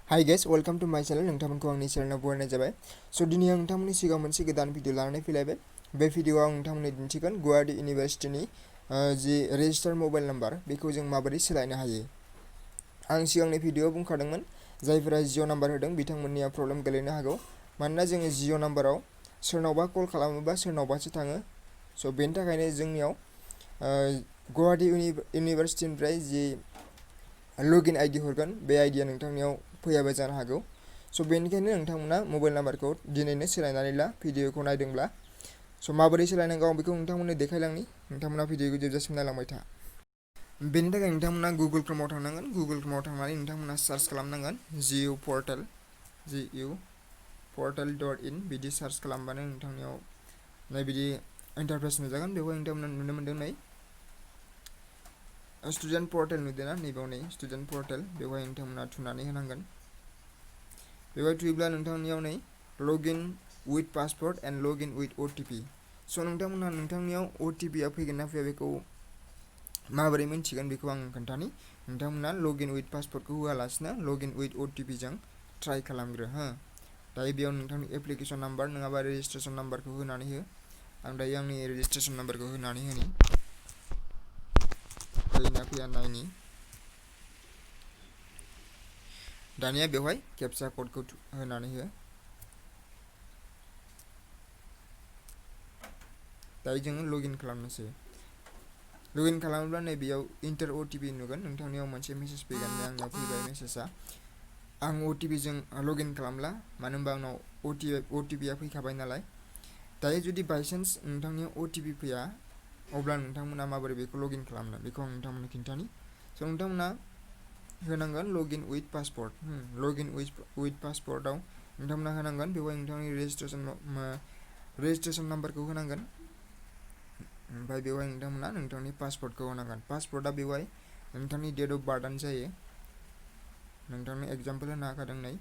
Hi guys, welcome to my channel. नोंथांमोनखौ आंनि चेनेलाव बरायनाय जाबाय। स' दिनै आं नोंथांमोननि सिगाङाव मोनसे गोदान भिडिअ लानानै फैलायबाय। बे भिडिअआव आं नोंथांमोननो दिन्थिगोन गुवाहाटी इउनिभारसिटिनि जि रेजिस्टार मबाइल नाम्बार बेखौ जों माबोरै सोलायनो हायो। आं सिगांनि भिडिअआव बुंखादोंमोन जायफोरा जिअ नाम्बार होदों बिथांमोननिया प्रब्लेम गोलैनो हागौ। मानोना जोङो जिअ नाम्बाराव सोरनावबा कल खालामोबा सोरनावबासो थाङो। स' बेनि थाखायनो जोंनियाव गुवाहाटी इउनिभारसिटिनिफ्राय जि लगिन आइडि हरगोन बे आइडिया नोंथांनियाव फैयाबो जानो हागौ। स' बेनिखायनो नोंथांमोना मबाइल नाम्बारखौ दिनैनो सोलायनानै ला भिडिअखौ नायदोंब्ला। स' माबोरै सोलायनांगौ आं बेखौ नोंथांमोननो देखायलांनि। नोंथांमोना भिडिअखौ जोबजासिम नायलांबाय था। बेनि थाखाय नोंथांमोना गुगोल क्रोमाव थांनांगोन। गुगोल क्रोमाव थांनानै नोंथांमोना सार्च खालामनांगोन जिउ पर्टेल.in बिदि सार्च खालामबानो नोंथांनियाव नै बिदि इन्टारफेस नुजागोन। बेवहाय नोंथांमोना नुनो मोनदों नै स्टुडेन्ट पर्टेल नुदोंना नैबाव नै स्टुडेन्ट पर्टेल बेवहाय नोंथांमोना थुनानै होनांगोन। बेवहाय थुयोब्ला नोंथांनियाव नै login with password and login with OTP. स' नोंथांमोना नोंथांनियाव अटिपिआ फैगोन ना फैया बेखौ माबोरै मिन्थिगोन बेखौ आं खोन्थानि। नोंथांमोना लगिन उइथ पासवर्डखौ होआलासिनो लगिन उइथ अटिपिजों ट्राइ खालामग्रो हो। दायो बेयाव नोंथांनि एप्लिकेसन नाम्बार नङाबा रेजिस्ट्रेसन नाम्बारखौ होनानै हो। आं दायो आंनि रेजिस्ट्रेसन नाम्बारखौ होनानै होनि। फैयोना फैया नायनि। दानिया बेवहाय केपचा क'डखौ होनानै हो। दायो जोङो लगिन खालामनोसै। लगिन खालामोब्ला नै बेयाव इन्टार अटिपि नुगोन। नोंथांनियाव मोनसे मेसेज फैगोन। आंनियाव फैबाय मेसेजआ। आं अटिपिजों लगिन खालामला मानो होनबा आंनाव अटिपिआ फैखाबाय नालाय। दायो जुदि बायसान्स नोंथांनियाव अटिपि फैया अब्ला नोंथांमोना माबोरै बेखौ लगिन खालामनो बेखौ आं नोंथांमोननो खिन्थानि। स' नोंथांमोना होनांगोन login with password. Login with पासवर्डआव नोंथांमोना होनांगोन बेवहाय नोंथांनि रेजिस्ट्रेसन नाम्बारखौ होनांगोन। ओमफ्राय बेवहाय नोंथांमोना नोंथांनि पासवर्डखौ होनांगोन। पासवर्डआ बेवहाय नोंथांनि डेट अफ बार्थआनो जायो। नोंथांनो एगजाम्पोल होनो हाखादों नै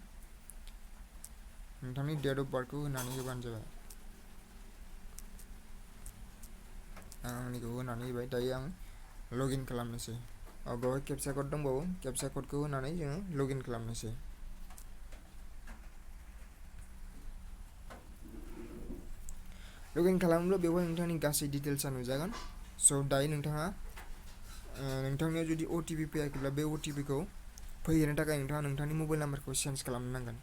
नोंथांनि डेट अफ बार्थखौ होनानै होबानो जाबाय। आं आंनिखौ होनानै होबाय। दायो आं लगिन खालामनोसै। बेवहाय केपचा क'ड दंबावो। केपचा क'डखौ होनानै जोङो लगिन खालामनोसै। लगिन खालामोब्ला बेवहाय नोंथांनि गासै डिटेल्सआ नुजागोन। स' दायो नोंथांनियाव जुदि अटिपि फैयाखैब्ला बे अटिपिखौ फैहोनो थाखाय नोंथाङा नोंथांनि मबाइल नाम्बारखौ चेन्ज खालामनो नांगोन।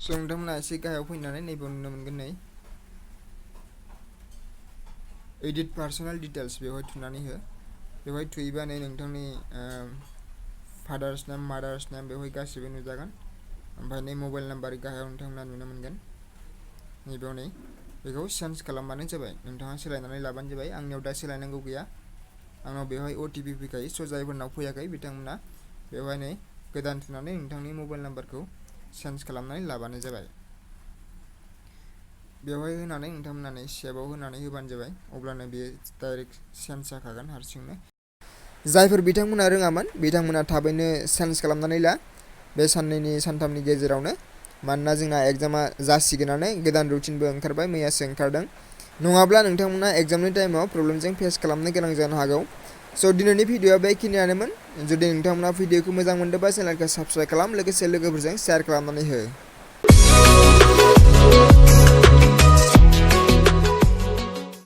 स' नोंथांमोना एसे गाहायाव फैनानै नैबेयाव नुनो मोनगोन नै एडिट पार्सनेल डिटेल्स बेवहाय थुनानै हो। बेवहाय थुयोबा नै नोंथांनि फादार्स नेम मादार्स नेम बेवहाय गासिबो नुजागोन। ओमफ्राय नै मबाइल नाम्बार गाहायाव नोंथांमोना नुनो मोनगोन। नैबेयाव नै बेखौ चेन्ज खालामबानो जाबाय। नोंथाङा सोलायनानै लाबानो जाबाय। आंनियाव दा सोलायनांगौ गैया। आंनाव बेवहाय अटिपि फैखायो। स' जायफोरनाव फैयाखै बिथांमोना बेवहाय नै गोदान थुनानै नोंथांनि मबाइल नाम्बारखौ चेन्ज खालामनानै लाबानो जाबाय। बेवहाय होनानै नोंथांमोना नै सेभआव होनानै होबानो जाबाय। अब्लानो बेयो डाइरेक्ट चेन्ज जाखागोन हारसिंनो। जायफोर बिथांमोना रोङामोन बिथांमोना थाबैनो चेन्ज खालामनानै ला बे साननैनि सानथामनि गेजेरावनो। मानोना जोंना एग्जामा जासिगोनानो गोदान रुटिनबो ओंखारबाय मैयासो ओंखारदों। नङाब्ला नोंथांमोना एग्जामनि टाइमाव प्रब्लेमजों फेस खालामनो गोनां जानो हागौ। स' दिनैनि भिडिअआ बेखिनियानोमोन। जुदि नोंथांमोना भिडिअखौ मोजां मोनदोंबा चेनेलखौ साबस्क्राइब खालाम लोगोसे लोगोफोरजों शेयार खालामनानै हो।